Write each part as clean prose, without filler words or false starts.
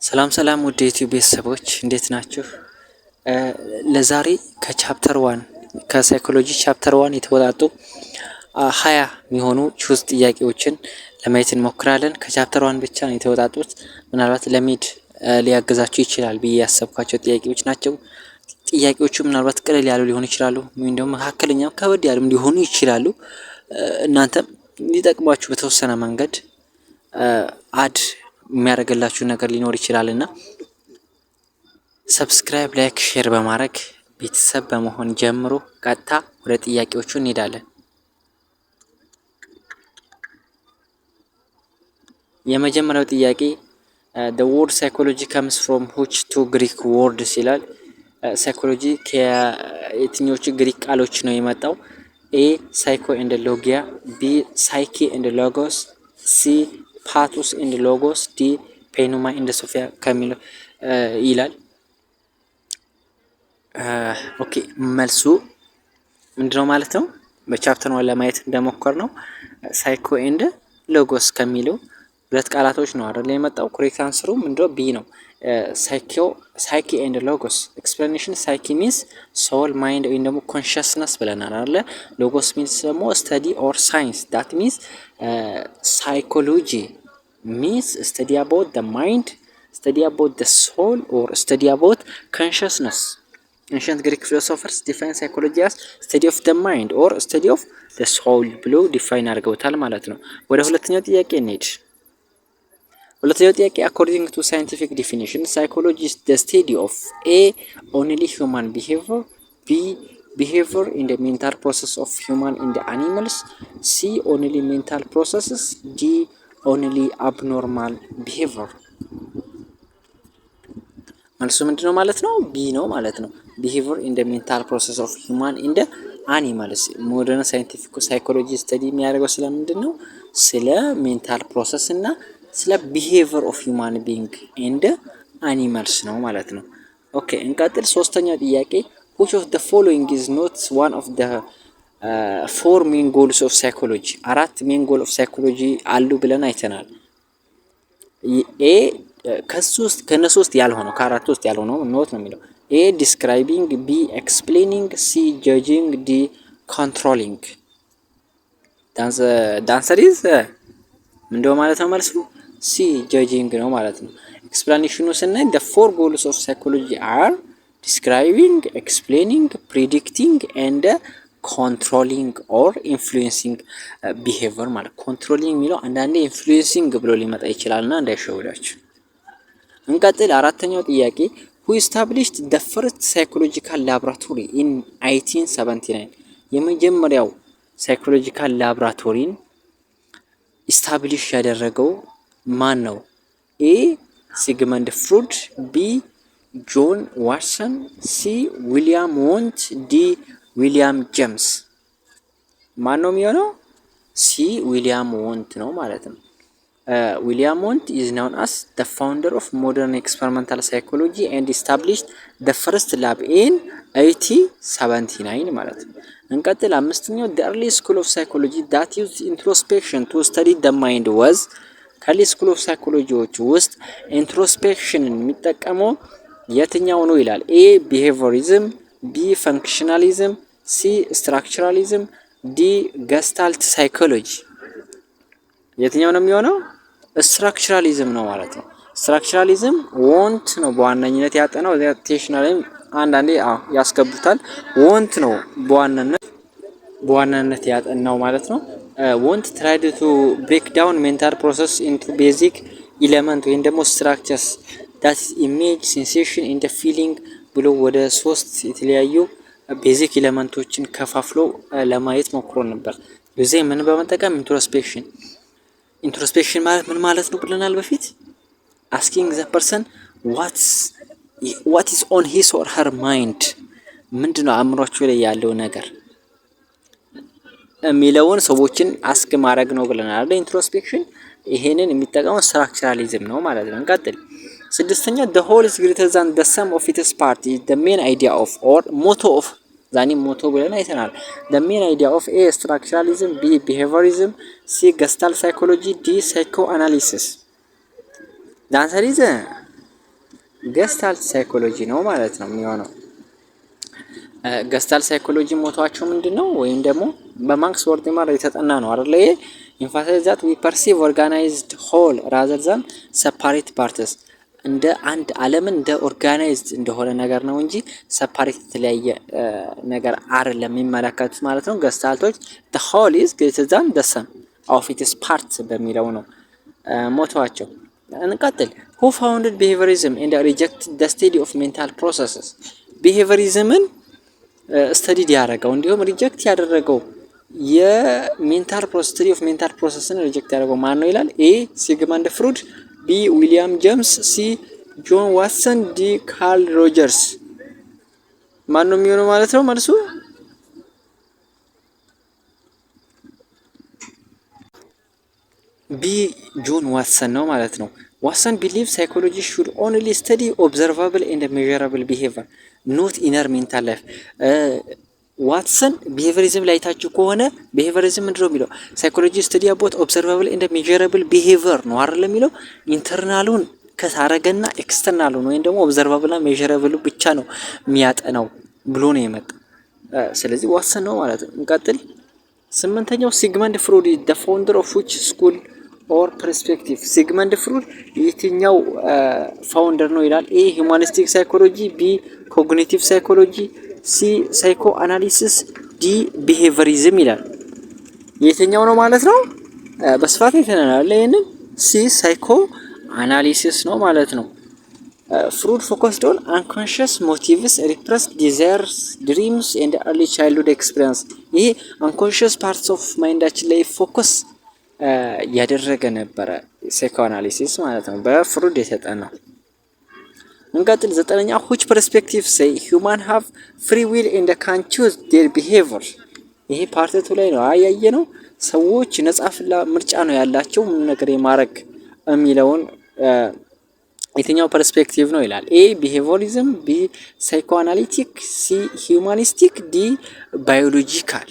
ሰላም ሰላም ውድ የዩቲዩብ ቤተሰቦች፣ እንዴት ናችሁ? ለዛሬ ከ chapter 1፣ ከ psychology chapter 1 የተወጣጡ 20 የሚሆኑ choose ጥያቄዎችን ለማየት እንሞክራለን። ከ chapter 1 ብቻ ነው የተወጣጡት። ምናልባት ለ mid ሊያግዛችሁ ይችላል ብዬ ያሰብኳቸው ጥያቄዎች ናቸው። ጥያቄዎቹ ምናልባት ቀለል ያሉ ሊሆኑ ይችላሉ፣ ወይም ደግሞ መካከለኛም ከበድ ያሉም ሊሆኑ ይችላሉ። እናንተም ሊጠቅሟችሁ በተወሰነ መንገድ add የሚያደርግላችሁ ነገር ሊኖር ይችላል እና subscribe፣ like፣ share በማድረግ ቤተሰብ በመሆን ጀምሮ ቀጥታ ወደ ጥያቄዎቹ እንሄዳለን። የመጀመሪያው ጥያቄ "The word psychology comes from which two Greek words?" ይላል። Psychology ከየትኞቹ ግሪክ ቃሎች ነው የመጣው? A psycho and logia፣ B psyche and logos፣ C pathos and logos፣ D pneuma and sophia ከሚለው ይላል። Okay፣ መልሱ ምንድነው ማለት ነው? በ chapter 1 ለማየት እንደሞከርነው psycho and logos ከሚለው ሁለት ቃላቶች ነው አይደል የመጣው። Correct answer ኡ ምንድነው? B ነው። Psyche and logos። Explanation: psyche means soul፣ mind ወይም ደግሞ consciousness ብለናል አይደለ? Logos means ደግሞ study or science። That means psychology means study about the mind፣ study about the soul or study about consciousness። Ancient Greek philosophers define psychology as study of the mind or study of the soul ብሎ define አድርገውታል ማለት ነው። ወደ ሁለተኛው ጥያቄ እንሂድ። ሁለተኛው ጥያቄ፣ according to scientific definition, psychology is the study of: A only human behavior፣ B behavior in the mental process of human and animals፣ C only mental processes፣ D only abnormal behavior። መልሱ ምንድነው ማለት ነው? B ነው ማለት ነው። Behavior in the mental process of human and animals። Modern scientific psychology study የሚያደርገው ስለምንድን ነው? ስለ mental process እና ስለ behavior of human being and animals ነው ማለት ነው። Okay፣ እንቀጥል። ሶስተኛው ጥያቄ፣ which of the following is not one of the four main goals of psychology? አራት main goal of psychology አሉ ብለን አይተናል። A ከሱ ውስጥ፣ ከነሱ ውስጥ ያልሆነው፣ ከአራቱ ውስጥ ያልሆነው not ነው የሚለው። A describing፣ B explaining፣ C judging፣ D controlling። The answer is ምንድነው ማለት ነው? መልሱ C judging ነው ማለት ነው። Explanation ኑ ስናይ the four goals of psychology are describing፣ explaining፣ predicting and controlling or influencing behavior ማለት። Controlling የሚለው አንዳንዴ influencing ብሎ ሊመጣ ይችላል እና እንዳይሸውዳችሁ። እንቀጥል። አራተኛው ጥያቄ፣ who established the first psychological laboratory in 1879? የመጀመሪያው psychological laboratory ን establish ያደረገው ማን ነው? A Sigmund Freud፣ B John Watson፣ C William Wundt፣ D William James። ማን ነው የሚሆነው? C William Wundt ነው ማለት ነው። William Wundt is known as the founder of modern experimental psychology and established the first lab in 1879 ማለት ነው። እንቀጥል። አምስተኛው፣ the early school of psychology that used introspection to study the mind was? ከ early school of psychology ዎች ውስጥ introspection ን የሚጠቀመው የትኛው ነው ይላል። A behaviorism፣ B functionalism፣ C structuralism፣ D Gestalt psychology። የትኛው ነው የሚሆነው? Structuralism ነው ማለት ነው። Structuralism Wundt ነው በዋነኝነት ያጠናው። Titchener አንዳንዴ ያስገቡታል። Wundt ነው በዋናነት ያጠናው ማለት ነው። Wundt tried to break down mental process into basic element ወይም ደግሞ structures፣ that image፣ sensation and feeling ብሎ ወደ ሶስት የተለያዩ basic element ኦችን ከፋፍሎ ለማየት ሞክሮ ነበር። ጊዜ ምን በመጠቀም? Introspection። Introspection ማለት ምን ማለት ነው ብለናል በፊት? Asking the person what is on his or her mind፣ ምንድነው አእምሯቸው ላይ ያለው ነገር የሚለውን ሰዎችን ask ማድረግ ነው ብለናል አይደል? Introspection ይሄንን የሚጠቀመው structuralism ነው ማለት ነው። እንቀጥል። ስድስተኛ፣ the whole is greater than the sum of its part is the main idea of or motto of፣ ዛኔ motto ብለን አይተናል። The main idea of: A structuralism፣ B behaviorism፣ C Gestalt psychology፣ D psychoanalysis። The answer is Gestalt psychology ነው ማለት ነው የሚሆነው። Gestalt psychology motto ኣቸው ምንድን ነው? ወይም ደግሞ በማክስ ወርቲመር የተጠና ነው አይደለ? ይሄ emphasize that we perceive organized whole rather than separate parts፣ እንደ አንድ ዓለምን እንደ organized እንደሆነ ነገር ነው እንጂ separate የተለያየ ነገር አይደለም የሚመለከቱት ማለት ነው። Gestalt ኦች the whole is greater than the sum of its parts በሚለው ነው motto ኣቸው። እንቀጥል። Who founded behaviorism and reject the study of mental processes? Behaviorism ን study ያደረገው እንዲሁም reject ያደረገው የ mental study of mental process ን reject ያደረገው ማን ነው ይላል። A ሲግመንድ ፍሩድ፣ B ዊሊያም ጀምስ፣ C ጆን ዋትሰን፣ D ካርል ሮጀርስ። ማን ነው የሚሆነው ማለት ነው መልሱ? B ጆን ዋትሰን ነው ማለት ነው። ዋትሰን believe psychology should only study observable and measurable behavior, not inner mental life። ዋትሰን behaviorism ላይ አይታችሁ ከሆነ behaviorism ምንድን ነው የሚለው? Psychology study about observable and measurable behavior ነው አይደል የሚለው። Internal ኡን ከታረገና external ኡን ወይም ደግሞ observable ና measurable ኡ ብቻ ነው የሚያጠናው ብሎ ነው የመጣው። ስለዚህ ዋትሰን ነው ማለት ነው። እንቀጥል። ስምንተኛው፣ ሲግመንድ ፍሩድ the founder of which school or perspective? ሲግመንድ ፍሩድ የትኛው founder ነው ይላል። A humanistic psychology፣ B cognitive psychology፣ C psychoanalysis፣ D behaviorism ይላል። የትኛው ነው ማለት ነው? በስፋት አይተናል ይሄንን። C psychoanalysis ነው ማለት ነው። ፍሩድ focused on unconscious motives, repressed desires, dreams and early childhood experience። ይሄ unconscious parts of mind ኣችን ላይ focus ያደረገ ነበረ psychoanalysis ማለት ነው በፍሩድ የተጠናው። እንቀጥል። ዘጠነኛ፣ which perspective say human have free will and can choose their behavior? ይሄ part two ላይ ነው ያየነው። ሰዎች ነጻ ፍላ ምርጫ ነው ያላቸው ምን ነገር የማድረግ የሚለውን የትኛው perspective ነው ይላል። A behaviorism፣ B psychoanalytic፣ C humanistic፣ D biological።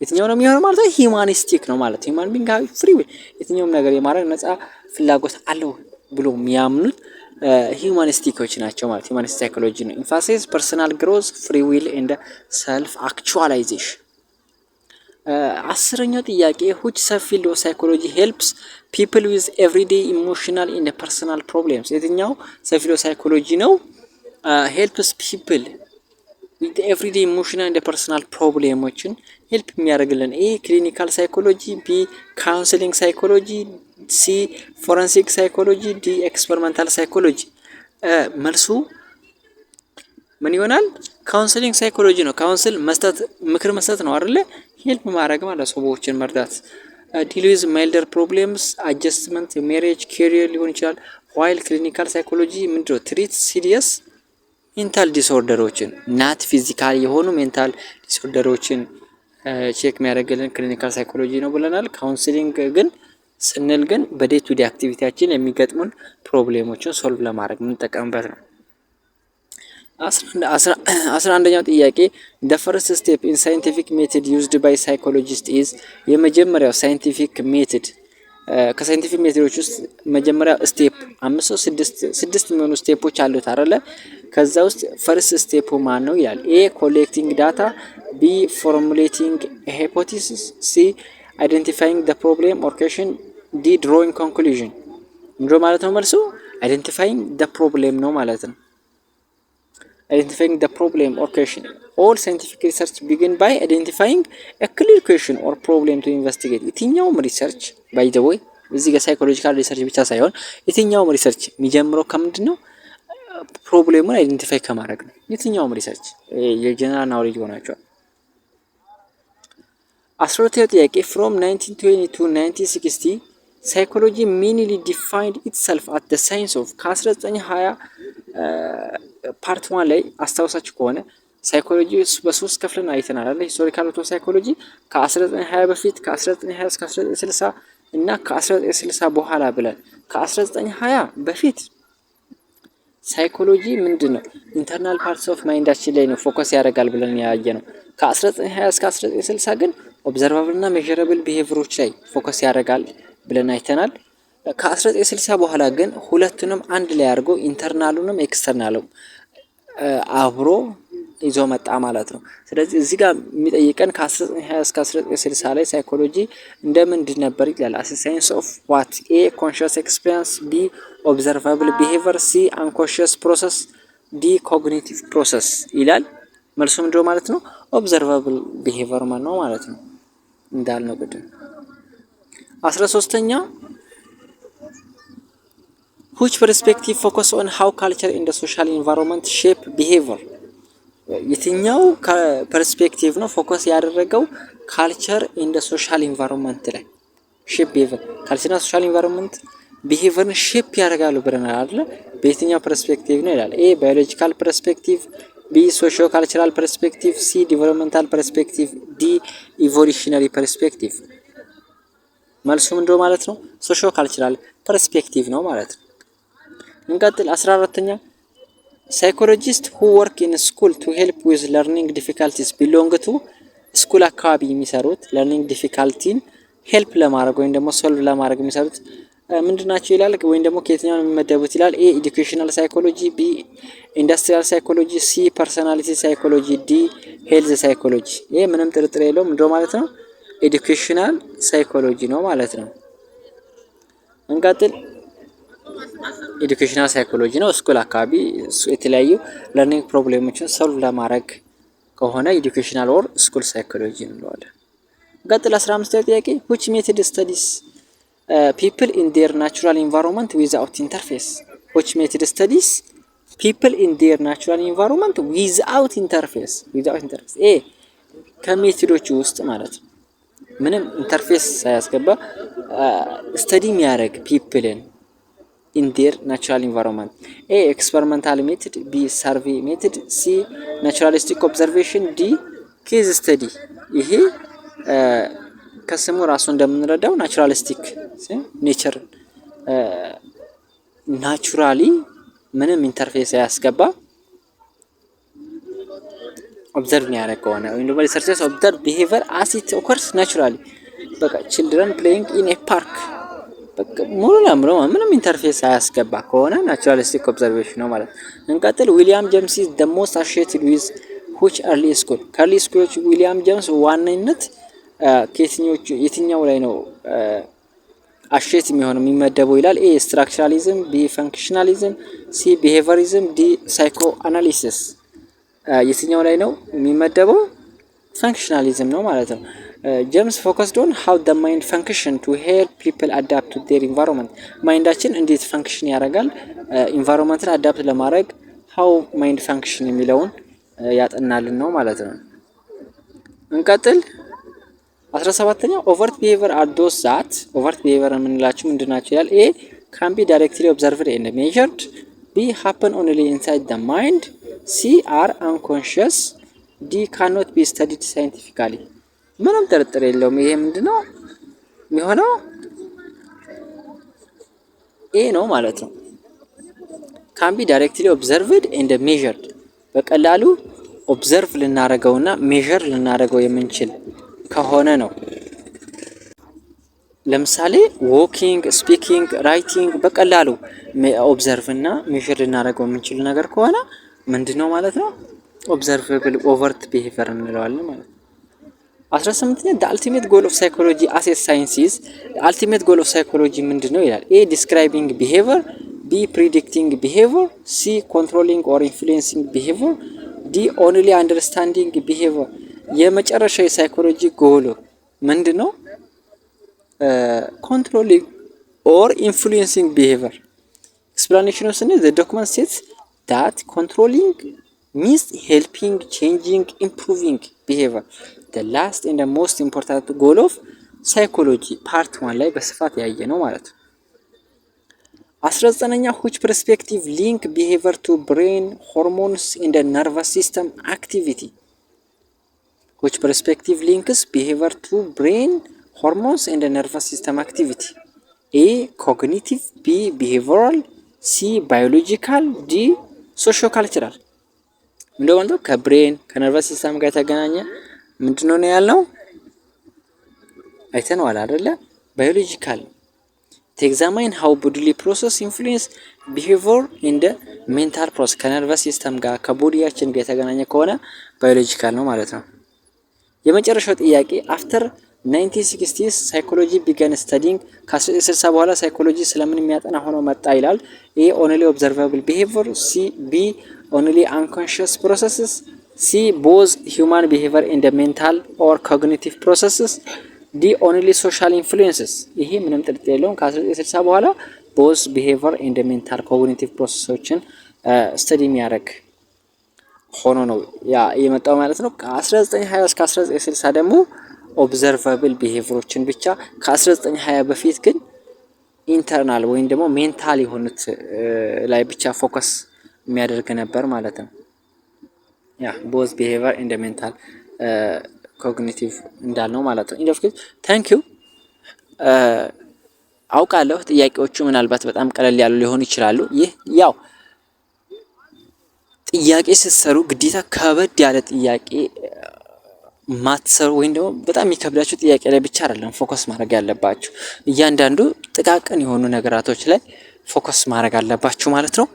የትኛው ነው የሚሆነው ማለት ነው? Humanistic ነው ማለት human being free will፣ የትኛውም ነገር የማድረግ ነጻ ፍላጎት አለው ብሎ የሚያምኑት humanistic ኦች ናቸው ማለት humanistic psychology ነው። Emphasize personal growth, free will and self actualization። አስረኛው ጥያቄ፣ which subfield of psychology helps people with everyday emotional and personal problems? የትኛው subfield of psychology ነው helps people with everyday emotional and personal problem ኦችን help የሚያደርግልን? A clinical psychology፣ B counseling psychology፣ C forensic psychology፣ D experimental psychology። መልሱ ምን ይሆናል? Counseling psychology ነው። Counsel መስጠት፣ ምክር መስጠት ነው አይደለ? Help ማድረግ ማለት ሰዎችን መርዳት። Deal with milder problems, adjustment, marriage, career ሊሆን ይችላል። While clinical psychology ምንድነው? Treat serious mental disorder ኦችን፣ not physical የሆኑ mental disorder ኦችን check የሚያደርግልን clinical psychology ነው ብለናል። Counseling ግን ስንል ግን በ day to day activity ያችን የሚገጥሙን problem ኦችን solve ለማድረግ የምንጠቀምበት ነው። 11ኛው ጥያቄ፣ the first step in scientific method used by psychologist is? የመጀመሪያው scientific method፣ ከ scientific method ኦች ውስጥ መጀመሪያው step፣ አምስት ስድስት ስድስት የሚሆኑ step ኦች አሉት አይደለ? ከዛ ውስጥ first step ኡ ማን ነው ይላል። A collecting data፣ B formulating hypothesis፣ C identifying the problem or question፣ D drawing conclusion። ምንድን ማለት ነው መልሱ? Identifying the problem ነው ማለት ነው። Identifying the problem or question. All scientific research begin by identifying a clear question or problem to investigate። የትኛውም research, by the way, እዚህ ጋር psychological research ብቻ ሳይሆን የትኛውም research የሚጀምረው ከምንድን ነው? Problem ኡን identify ከማድረግ ነው። የትኛውም research የ general knowledge ይሆናቸዋል። 12ኛው ጥያቄ፣ from 1920 to 1960 psychology mainly defined itself at the science of። ከ1920 part one ላይ አስታውሳችሁ ከሆነ psychology በሶስት ከፍለን አይተናል አለ። Historical of psychology ከ1920 በፊት፣ ከ1920 እስከ 1960 እና ከ1960 በኋላ ብለን። ከ1920 በፊት psychology ምንድን ነው? Internal parts of mind ኣችን ላይ ነው focus ያደርጋል ብለን ያየነው። ከ1920 እስከ 1960 ግን observable እና measurable behavior ኦች ላይ focus ያደርጋል ብለን አይተናል። ከ1960 በኋላ ግን ሁለቱንም አንድ ላይ አድርጎ internal ኡንም external ኡም አብሮ ይዞ መጣ ማለት ነው። ስለዚህ እዚህ ጋር የሚጠይቀን ከ1920 እስከ 1960 ላይ psychology እንደ ምንድን ነበር ይላል። As science of what? A, conscious experience፣ B, observable behavior፣ C, unconscious process፣ D, cognitive process ይላል። መልሱ ምንድነው ማለት ነው? Observable behavior ነው ማለት ነው እንዳልነው ቅድም። 13ኛ፣ which perspective focus on how culture and social environment shape behavior? የትኛው perspective ነው focus ያደረገው culture and social environment ላይ shape behavior? Culture ና social environment behavior ን shape ያደርጋሉ ብለናል አይደለ? በየትኛው perspective ነው ይላል። A, biological perspective፣ B, socio cultural perspective፣ C, developmental perspective፣ D, evolutionary perspective። መልሱ ምንድነው ማለት ነው? Socio cultural perspective ነው ማለት ነው። እንቀጥል። 14ኛ፣ psychologist who work in school to help with learning difficulties belong to? School አካባቢ የሚሰሩት learning difficulty ን help ለማድረግ ወይም ደግሞ solve ለማድረግ የሚሰሩት ምንድን ናቸው ይላል። ወይም ደግሞ ከየትኛው ነው የሚመደቡት ይላል። A, educational psychology፣ B, industrial psychology፣ C, personality psychology፣ D, health psychology። ይሄ ምንም ጥርጥር የለውም፣ ምንድነው ማለት ነው? Educational psychology ነው ማለት ነው። እንቀጥል። Educational psychology ነው። School አካባቢ የተለያዩ learning problem ኦችን solve ለማድረግ ከሆነ educational or school psychology እንለዋለን። እንቀጥል። 15 ጥያቄ፣ which method studies people in their natural environment without interface? Which method studies people in their natural environment without interface? Without interface ኤ ከ method ኦቹ ውስጥ ማለት ነው። ምንም interface ሳያስገባ study የሚያደርግ people ን in their natural environment። A, experimental method፣ B, survey method፣ C, naturalistic observation፣ D, case study። ይሄ ከስሙ ራሱ እንደምንረዳው naturalistic nature naturally ምንም interface ሳያስገባ observe የሚያደርግ ከሆነ ወይም ደግሞ researchers observe behavior as it occurs naturally፣ በቃ children playing in a park በቃ ሙሉ ለሙሉ ምንም interface ሳያስገባ ከሆነ naturalistic observation ነው ማለት ነው። እንቀጥል። William James is the most associated with which early school? ከ early school ኦች ዊሊያም ጄምስ ዋነኝነት ከየትኞቹ የትኛው ላይ ነው associate የሚሆነው የሚመደበው ይላል። A, structuralism፣ B, functionalism፣ C, behaviorism፣ D, psychoanalysis። የትኛው ላይ ነው የሚመደበው? Functionalism ነው ማለት ነው። James focused on how the mind function to help people adapt to their environment። Mind ኣችን እንዴት function ያደርጋል፣ environment ን adapt ለማድረግ how mind function የሚለውን ያጠናልን ነው ማለት ነው። እንቀጥል። 17ኛው፣ overt behavior are those that? Overt behavior የምንላቸው ምንድን ናቸው ይላል። A, can be directly observed and measured፣ B, happen only inside the mind፣ C, are unconscious፣ ዲ ካኖት ቢ ስተዲድ ሳይንቲፊካሊ። ምንም ጥርጥር የለውም። ይሄ ምንድነው የሚሆነው? A ነው ማለት ነው። Can be directly observed and measured፣ በቀላሉ observe ልናደርገውና measure ልናደርገው የምንችል ከሆነ ነው። ለምሳሌ walking፣ speaking፣ writing በቀላሉ observe እና measure ልናደርገው የምንችል ነገር ከሆነ ምንድን ነው ማለት ነው? Observable overt behavior እንለዋለን ማለት ነው። 18ኛ፣ the ultimate goal of psychology as a science is? Ultimate goal of psychology ምንድን ነው ይላል። A, describing behavior፣ B, predicting behavior፣ C, controlling or influencing behavior፣ D, only understanding behavior። የመጨረሻ የ psychology goal ምንድን ነው? Controlling or influencing behavior። Explanation ኑ ስንል the document states that controlling means helping, changing, improving behavior, the last and most important goal of psychology፣ part one ላይ በስፋት ያየ ነው ማለት ነው። 19ኛ፣ which perspective link behavior to brain hormones and nervous system activity? Which perspective links behavior to brain hormones and nervous system activity? A, cognitive፣ B, behavioral፣ C, biological፣ D, socio cultural። ምንድነው ማለት ነው? ከ brain ከ nervous system ጋር የተገናኘ ምንድነው ነው ያልነው? አይተነዋል አይደለ? Biological። It examine how bodily process influence behavior and mental process። ከ nervous system ጋር፣ ከ body ያችን ጋር የተገናኘ ከሆነ biological ነው ማለት ነው። የመጨረሻው ጥያቄ፣ after 1960s psychology began studying፣ ከ1960 በኋላ psychology ስለምን የሚያጠና ሆኖ መጣ ይላል። A, only observable behavior፣ B, only unconscious processes፣ C, both human behavior and mental or cognitive processes፣ D, only social influences። ይሄ ምንም ጥርጥር የለውም፣ ከ1960 በኋላ both behavior and mental cognitive process ኦችን study የሚያደርግ ሆኖ ነው ያ የመጣው ማለት ነው። ከ1920 እስከ 1960 ደግሞ observable behavior ኦችን ብቻ፣ ከ1920 በፊት ግን internal ወይም ደግሞ mental የሆኑት ላይ ብቻ focus የሚያደርግ ነበር ማለት ነው። Yeah, both behavior and mental cognitive እንዳልነው ማለት ነው። End of, thank you። አውቃለሁ ጥያቄዎቹ ምናልባት በጣም ቀለል ያሉ ሊሆኑ ይችላሉ። ይህ ያው ጥያቄ ስትሰሩ ግዴታ ከበድ ያለ ጥያቄ ማትሰሩ ወይም ደግሞ በጣም የሚከብዳችሁ ጥያቄ ላይ ብቻ አይደለም focus ማድረግ ያለባችሁ። እያንዳንዱ ጥቃቅን የሆኑ ነገራቶች ላይ focus ማድረግ አለባችሁ ማለት ነው።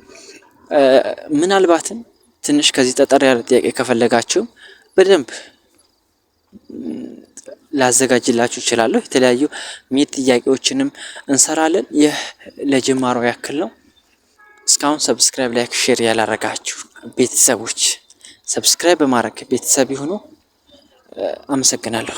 ምናልባትም ትንሽ ከዚህ ጠጠር ያለ ጥያቄ ከፈለጋችሁ በደንብ ላዘጋጅላችሁ እችላለሁ። የተለያዩ mid ጥያቄዎችንም እንሰራለን። ይህ ለጅማሮ ያክል ነው። እስካሁን subscribe፣ like፣ share ያላረጋችሁ ቤተሰቦች subscribe በማድረግ ቤተሰብ ይሁኑ። አመሰግናለሁ።